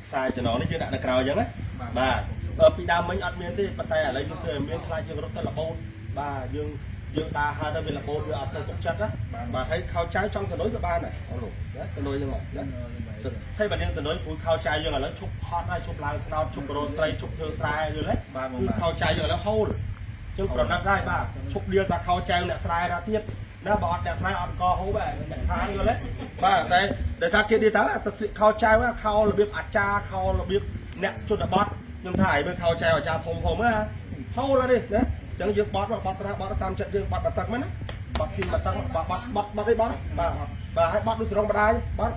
ខ្សែចំណងនេះយើងដាក់នៅក្រោយអញ្ចឹងណាបាទពីដើមមិញអត់មានទេប៉ុន្តែឥឡូវយើងធ្វើឲ្យមានខ្លាចយើងរត់ទៅរបូតបាទយើងយើងដើរហើយទៅវារបូតវាអត់ទៅទុកចិត្តណាបាទហើយខោចៅចង់ទៅនុយក៏បានដែរអូលោកណាទៅនុយហ្នឹងមកណាហើយបើយើងទៅនុយព្រោះខោចៅយើងឥឡូវឈប់ហត់ហើយឈប់ឡើងថ្នោតឈប់រត់ត្រីឈប់ធ្វើស្រែយល់ទេ បាទ គឺខោចៅយើងឥឡូវហូលចឹងប្រណិតហើយបាទឈប់ដៀលតាខោចៅអ្នកស្រែណាទៀតណាបើអត់អ្នកស្រែអត់កហូបដែរអ្នកខាងយល់ទេបាទតែដោយសារគេដៀលតាខោចៅខោរបៀបអាចារ្យខោរបៀបអ្នកជនបទខ្ញុំថាឲ្យមើលខោចៅអាចារ្យធំធំណាហូលហើយនេះណាចឹងយើងបត់មកបត់ត្រាបត់តាមចិត្តយើងបត់បទឹកមែនណាបត់ពីបទឹកបត់បត់បត់បត់អីបត់បាទបាទហើយបត់ដូចសរងបដាយបត់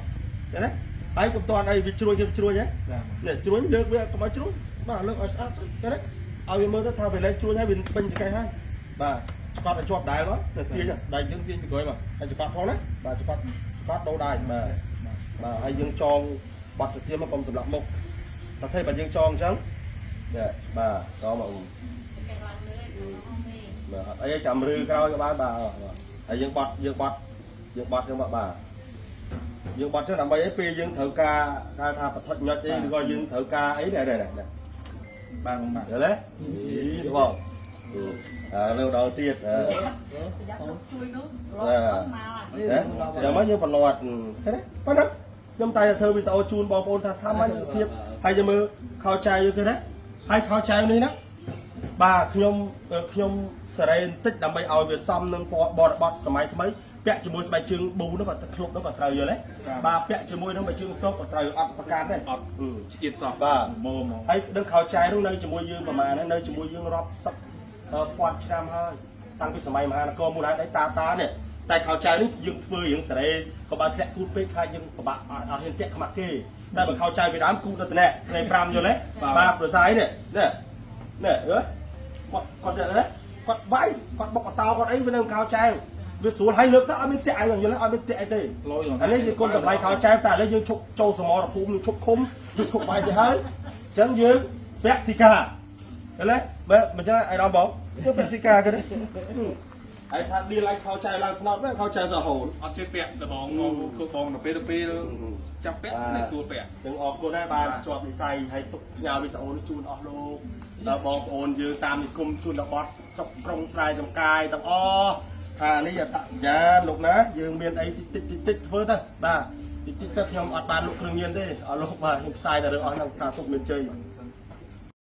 ចឹងណាហើយកុំតន់អីវាជ្រួញគេជ្រួញហ៎នេះជ្រួញលើកវាកុំឲ្យជ្រួញបាទលើកឲ្យស្អាតចឹងណាឲ្យវាមើលទៅថាវាលែងជ្រួញហើយវាពេញចកេះហើយបាទច្បាត់ឲ្យជាប់ដែរមកទៅទាញដៃយើងទាញពីក្រោយមកហើយច្បាត់ផងណាបាទច្បាត់ច្បាត់ដូរដៃបាទបាទហើយយើងចងបត់ទៅទៀតមកកុំសម្លាប់មុខតែទេបើយើងចងអញ្ចឹងនេះបាទចងមកបាទអត់អីចាំឬក្រោយក៏បានបាទហើយយើងបត់យើងបត់យើងបត់យើងបត់បាទយើងបត់ចឹងដើម្បីអីពេលយើងត្រូវការគេថាបថុចញុចអីឬក៏យើងត្រូវការអីនេះនេះនេះ បាទបងបាទ យល់ទេបងអើនៅដល់ទៀត ជួយនោះ ណាយ៉ាងមកយើងបន្លាត់ឃើញទេប៉ុណ្ណឹងខ្ញុំតែធ្វើវីដេអូជូនបងប្អូនថាសាមញ្ញភាពហើយយើងមើលខោចៅយើងឃើញទេហើយខោចៅនេះណាបាទខ្ញុំខ្ញុំសេរីបន្តិចដើម្បីឲ្យវាសមនឹងបរិបទសម័យថ្មីពាក់ជាមួយស្បែកជើងប៊ូនោះក៏ក្លុបនោះក៏ត្រូវយល់ទេបាទពាក់ជាមួយនឹងស្បែកជើងសូកក៏ត្រូវអត់ប្រកាន់ទេ អត់ឆ្អៀតសោះ បាទ ម៉ម ហើយដឹងខោចែនោះនៅជាមួយយើងប្រហែលនៅជាមួយយើងរាប់សិបពាន់ឆ្នាំហើយតាំងពីសម័យមហានគរមូលហេតុអីតាតានេះតែខោចែនេះយើងធ្វើរៀងសេរីក៏បើធ្លាក់គូតពេកខ្លាចយើងពិបាកអត់ហ៊ានពាក់ខ្មាក់គេតែបើខោចែពីដើមគូតដល់ត្នាក់ថ្ងៃ5យល់ទេបាទប្រស័យនេះនេះនេះគាត់គាត់គាត់វាយគាត់បុកកតោគាត់អីវានៅខោចែវាស្រួលហើយលើកទៅអត់មានតាក់អីយល់ទេអត់មានតាក់អីទេអានេះជាគុណតម្លៃខោចែតែឥឡូវយើងឈប់ចូលសមរភូមិយើងឈប់ឃុំយើងឈប់បាយទៅហើយអញ្ចឹងយើងពាក់ស៊ីកាឃើញទេបើមិនចឹងអីដល់បងយើងពាក់ស៊ីកាគេទេហើយថាឌីឡៃខោចែឡើងថ្នោតហ្នឹងខោចែសហូល អត់ចេះពាក់ដបងគឺបងទៅពេលទៅពេលចាប់ពាក់នេះសួរពាក់ ចឹងអរគុណដែរបានជាប់និស័យហើយទុកផ្ញើវីដេអូនេះជូនអស់លោកដល់បងប្អូនយើងតាមនិគមជនបទស្រុកក្រុងស្រែចំកាយទាំងអស់ថានេះអត្តសញ្ញាណលោកណាយើងមានអីតិចតិចតិចធ្វើទៅបាទតិចតិចទៅខ្ញុំអត់បានលក់គ្រឿងញៀនទេអស់លោកបាទខ្ញុំផ្សាយតែរឿងអស់ហ្នឹងសាទុកមានជ័យ